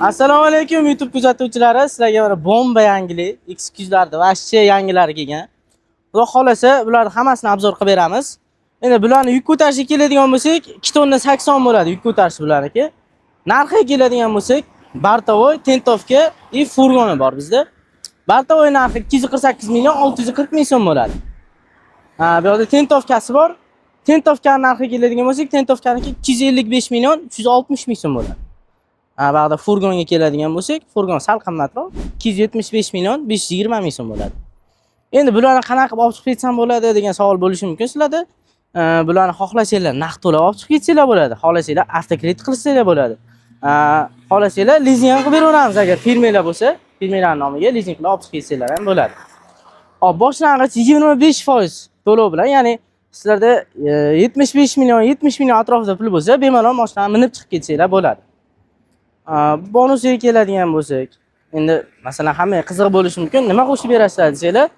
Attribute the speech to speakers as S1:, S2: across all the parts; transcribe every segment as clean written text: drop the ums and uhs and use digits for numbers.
S1: Assalomu alaykum YouTube kuzatuvchilari, sizlarga mana bomba yangilik X200larda вообще yangilari kelgan. Xudo xolasa bularni hammasini обзор qilib beramiz. Endi bularni yuk ko'tarishga keladigan bo'lsak, 2 tonna 80 bo'ladi yuk ko'tarish bularniki. Narxiga keladigan bo'lsak, бортовой, тентовка и furgoni bor bizda. Бортовой narxi 248 million 640 ming so'm bo'ladi. Ha, bu yoqda тентовка si bor. Тентовка narxiga keladigan bo'lsak, тентовка niki 255 million 360 ming so'm bo'ladi. Ha, bu yoqda furgonga keladigan bo'lsak, furgon sal qimmatroq, 275 million 520 ming so'm bo'ladi. Endi bularni qanaqa qilib olib chiqib ketsam bo'ladi degan savol bo'lishi mumkin sizlarda. Bularni xohlasanglar naqd to'lab olib chiqib ketsanglar bo'ladi. Xohlasanglar avtokredit qilsanglar bo'ladi. Xohlasanglar lizing ham qilib beraveramiz agar firmalar bo'lsa, firmalar nomiga lizing qilib olib chiqib ketsanglar ham bo'ladi. Hop, boshlang'ich 25% to'lov bilan, ya'ni sizlarda 75 million, 70 million atrofida pul bo'lsa, bemalol mashinani minib chiqib ketsanglar bo'ladi. Bonusiga keladigan bo'lsak, endi masalan hammaga qiziq bo'lishi mumkin, nima qo'shib berasizlar desanglar,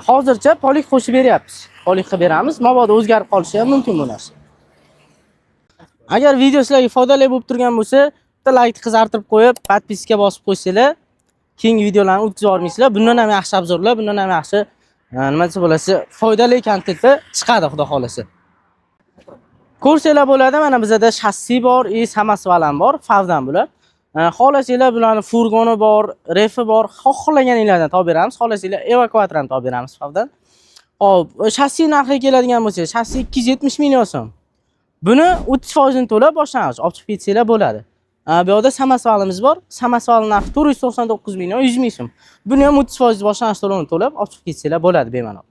S1: hozircha полик qo'shib beryapmiz. Полик qilib beramiz, mabodo o'zgarib qolishi ham mumkin bu narsa. Agar video sizlarga foydali bo'lib turgan bo'lsa, bitta laykni qizartirib qo'yib, подписка bosib qo'ysanglar, keyingi videolarni o'tkazib yubormaysizlar. Bundan ham yaxshi обзор lar, bundan ham yaxshi nima desa bo'ladi, foydali kontentlar chiqadi xudo xolasa. Ko'rsanglar bo'ladi, mana bizada shassi bor, и самосвал ham bor, FAVdan bular. Xohlasanglar bularni furgoni bor, refi bor, xohlaganinglardan topib beramiz. Xohlasanglar evakuator ham topib beramiz FAVdan. Hop, shassi narxiga keladigan bo'lsak, shassi 270 million so'm. Buni 30% ini to'lab boshlang'ich olib chiqib ketsanglar bo'ladi. Bu yoqda самосвал imiz bor. Самосвал narxi 499 million 100 ming so'm. Buni ham 30% boshlang'ich to'lovini to'lab olib chiqib ketsanglar bo'ladi bemalol.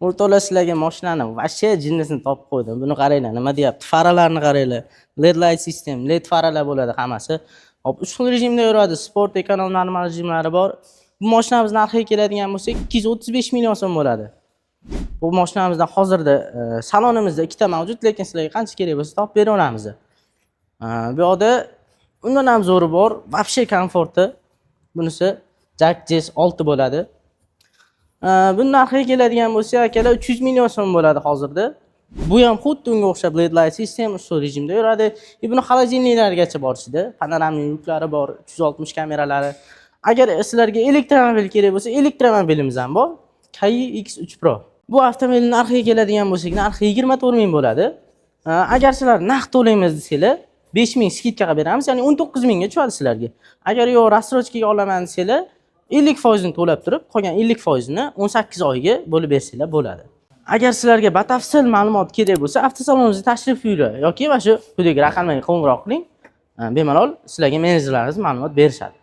S1: O'rtoqlar, sizlarga mashinani вообще jinnisini topib qo'ydim. Buni qaranglar, nima deyapti? Faralarni qaranglar. LED light system, LED faralar bo'ladi hammasi. Hop, 3 xil rejimda yuradi. Sport, ekonom, normal rejimlari bor. Bu mashinamiz narxiga keladigan bo'lsak, 235 million so'm bo'ladi. Bu mashinamizdan hozirda salonimizda ikkita mavjud, lekin sizlarga qancha kerak bo'lsa topib beraveramiz. Bu yoqda undan ham zo'ri bor, вообще komforti. Bunisi JAC GS6 bo'ladi. Buni narxiga keladigan bo'lsak, akalar, 300 million so'm bo'ladi hozirda. Bu ham xuddi unga o'xshab LED light system usul rejimda yuradi. И buni холодильник largacha bor ichida. Панорамный lyuklari bor, 360 kameralari. Agar sizlarga elektromobil kerak bo'lsa, elektromobilimiz ham bor. Kaiyi X3 Pro. Bu avtomobil narxiga keladigan bo'lsak, narxi 24 ming bo'ladi. Agar sizlar naqd to'laymiz desanglar, 5 ming скидка qilib beramiz, ya'ni 19 mingga tushadi sizlarga. Agar yo'q, рассрочка ga olaman desanglar, 50% ini to'lab turib, qolgan 50% ini 18 oyga bo'lib bersanglar bo'ladi. Agar sizlarga batafsil ma'lumot kerak bo'lsa, avtosalonimizga tashrif buyuring yoki mana shu quyidagi raqamlarga qo'ng'iroq qiling. Bemalol sizlarga menejerlarimiz ma'lumot berishadi.